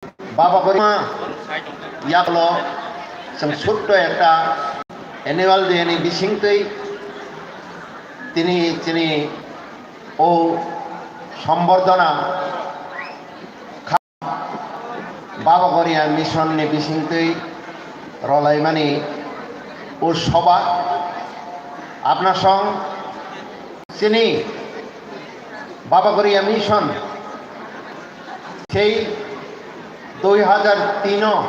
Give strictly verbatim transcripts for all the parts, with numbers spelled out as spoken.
Baba Gorima yaklo chwng sutto ekta annual day ni bisingtwi tini chini o sombordona Baba Goria Mission ni bisingtwi rolaimani o soba apnasong chini Baba Goria Mission sei dui hajar tino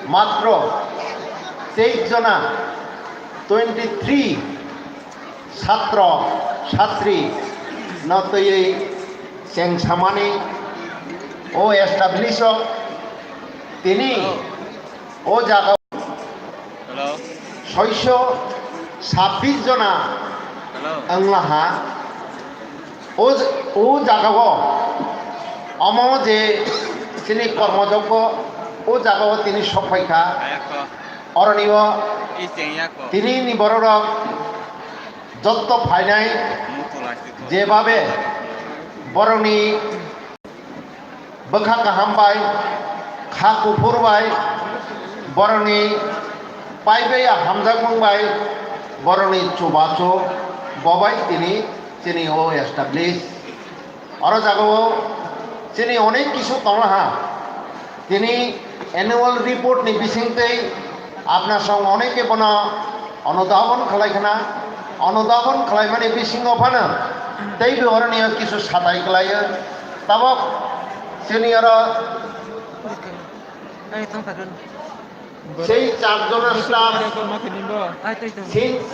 matro teis jona twenty three satro satri no twiwi chengsamani o establish o tini o jaga Hello. Soiso sabbish jona Hello. Wnglaha o, o jagao omo je chini kormojokbo o jagao tini sokphaikha. Ayakho. Oroni o Iseng yakho. Tini ni bororok jotto phainai jebabe borokni bwkha kaham bai, kha kuphur bai, borokni paibai hamjakmung bai, borokni chubachu bobai tini chini o establish. Oro jagao chini onek kisu tonglaha. Tini annual report ni bisingtwi apna song oneke bono onodabon khlai khna, onodabon khlaimani bisingo phano teibo oroni kisu satai khlaio. Tabok chini oro Sei char jona staff since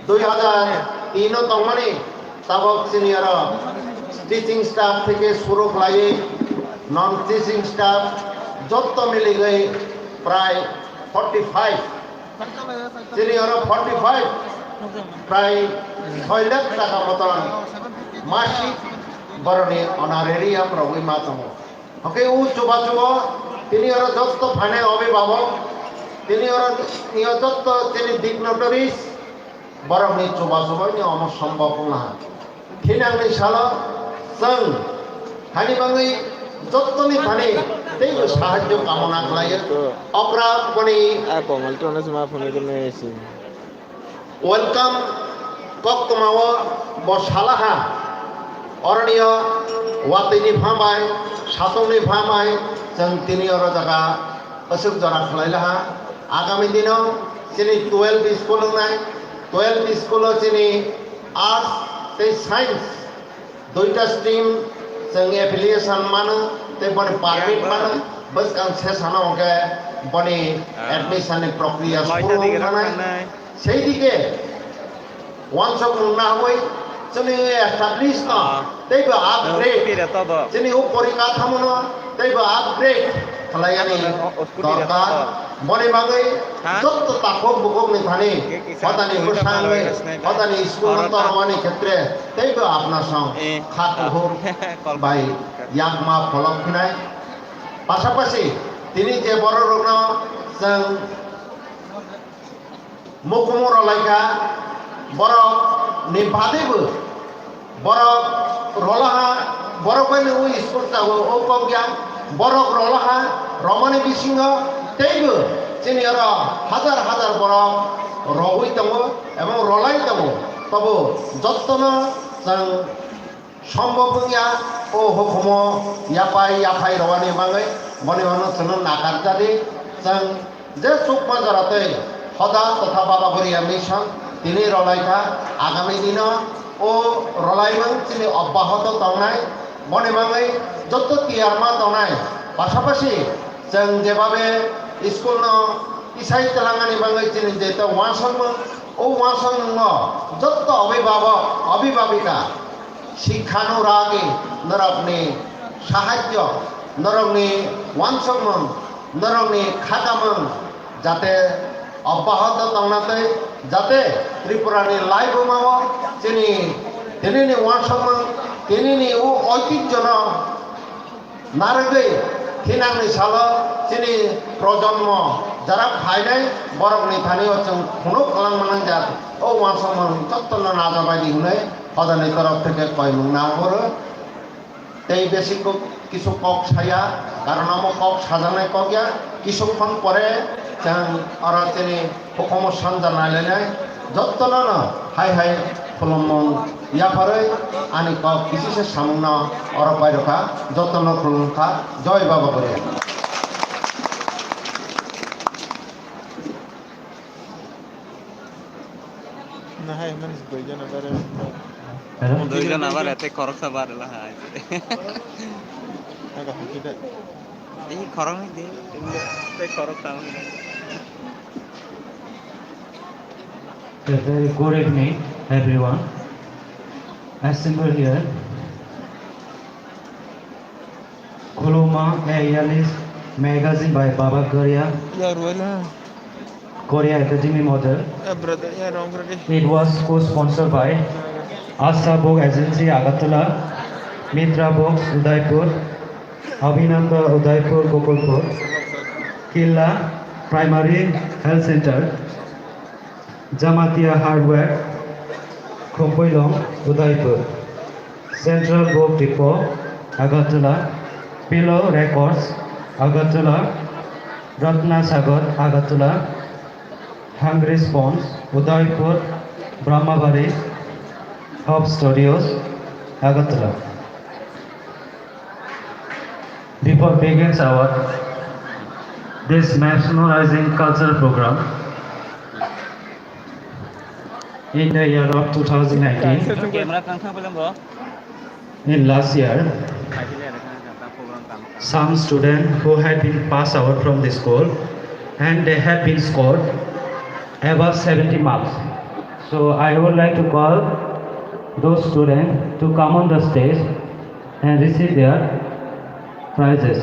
dui hajar tin o tongmani, tabok chini oro teaching staff theke suru khlaiwi non teaching staff jotto miligwi prai forty five. Chini oro forty five, prai soi lakh taka moton masik boroni honorarium rogwi ma tongo. Hwnkhe o chubachu o tini oro joto phainai abhibhabok, tini oro ni o joto chini dignitaries, borokni chubachu bai ni omo sombok wnglaha. Thinangni salo chwng hani bangwi jotoni thani teibo sahajjo kamona khlaio. Okra boni Ah, Komal to na sima phone ko nahi si. Welcome koktwmao bo salaha, oroni o watwi ni pha bai, satung ni pha bai, chwng tini oro jaga aswk jora khlai laha. Agami dino chini twelve school wngnai, twelve school o chini arts tei science duita stream chwng affiliation mano tei boni permit mano, bwskang sesano hwnkhe boni admission ni prokriya suru wng thanai. Sei dike wansokmung nahagwi chini establish no teibo upgrade, chini o porikathamo no teibo upgrade khlaiyani dorkar. Boni bagwi joto takhuk bukhuk ni thani hodani bwsangwi hodani school no tormani khetre teibo apna song kha kuhur bai yakma pholok phinai. Pasapasi tini je borok rokno chwng mukumu rwlaikha, borok ni badwi bo borok rwlaha, borok bai nw school tabuk o kok ya, borok rwlaha, rwmani bisingo teibo chini oro hajar hajar borok rwui tongo ebong rwlai tongo, tobo jotono chwng Sombok wngya o hukumo yapai yaphai rwani bagwi boni bono chwngno nakar jadi. Chwng je chukma jora tei hoda totha Baba Goria Mission tini rwlai kha. Agami dino o rwlaimung chini obbahoto tongnai. Boni bagwi joto tiyar ma tongnai. Pasapasi chwng jebabe school no isai twlangani bagwi chini jeto uansukmung, o uansukmungo joto abhibhabok, abhibhabika, Sikhanuragi norokni sahajyo, norokni uansukmung, norokni khakamung jate obbahoto tongna tei jate Tripurani laibumao chini tinini uansukmung, tinini o oitijjono Narwgwi thinangni salo chini projonmo jara phainai borokni thani o chwng phunuk kwlangma nangjak. O uansukmung jotono najabaidi hwnwi hodani torop theke koimung nahoro tei besi kuk Kisu kok saya, karon omo kok sajaknai kok ya, kisu khon pore chwng oro chini hukumu sanja nailainai, jotono no hai hai khulumung yapharwi ani kok kisi se samungno oro pairokha, jotono khulumkha, Joi Baba Buria. Na hai man doi jona bare. Hello? Doi jona bare, tei khoroksa bare la hai. Aga hokida. Ei khorok ni de, tei khorok tang. A very good evening, everyone. Assemble here. Khuluma, a yearly magazine by Baba Garia, Korea Academy model. It was co-sponsored by Asha Book Agency, Agartala, Mitra Books, Udaipur, Abhinanda, Udaipur, Gopalpur, Killa Primary Health Center, Jamatia Hardware, Khumpuilong, Udaipur, Central Book Depot, Agartala, Pillow Records, Agartala, Ratna Sagar, Agartala, Hungry Sponge, Udaipur, Brahmabari, Hub Studios, Agartala. Before begins our this mesmerizing cultural program in the year of two thousand nineteen, in last year, some students who had been passed out from the school and they had been scored above seventy marks. So I would like to call those students to come on the stage and receive their prizes.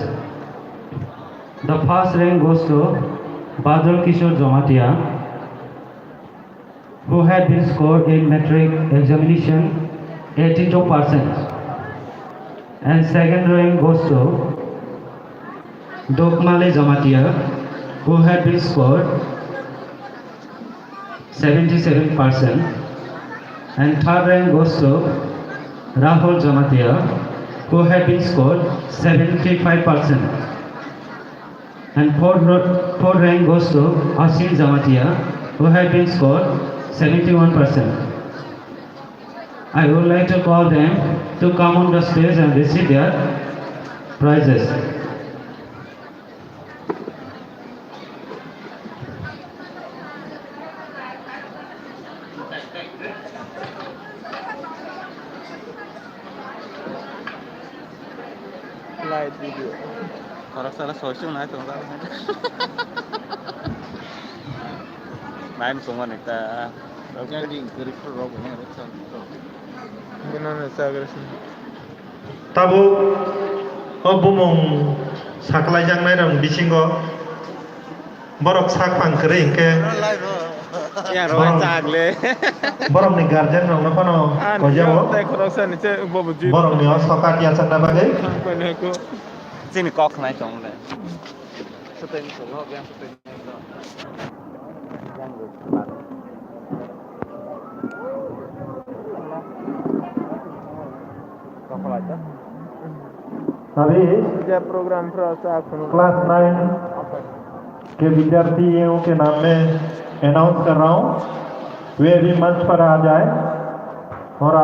The first rank goes to Badal Kishore Jamatia, who had been scored in matric examination eighty-two percent. And second rank goes to Dokmali Jamatia, who had been scored seventy-seven percent, and third rank goes to Rahul Jamatia, who had been scored seventy-five percent, and fourth, ro- fourth rank goes to Asim Jamatia, who had been scored seventy-one percent. I would like to call them to come on the stage and receive their prizes. Live video. Khoroksa le soichung nai tongo. Nai tongmani ta. Yang di gari khorok rok. Bini no chagra sini. Tabuk o bumung saklaijaknairokni bisingo borok sak pang kwrwi hinkhe borok, borokni guardian rokno phano koijao. Borokni o sokat yachakna bagwi chini kok khnai tong le. अभी class nine के विद्यार्थियों के नाम में अनाउंस कर रहा हूँ, वे भी मंच पर आ जाए और आप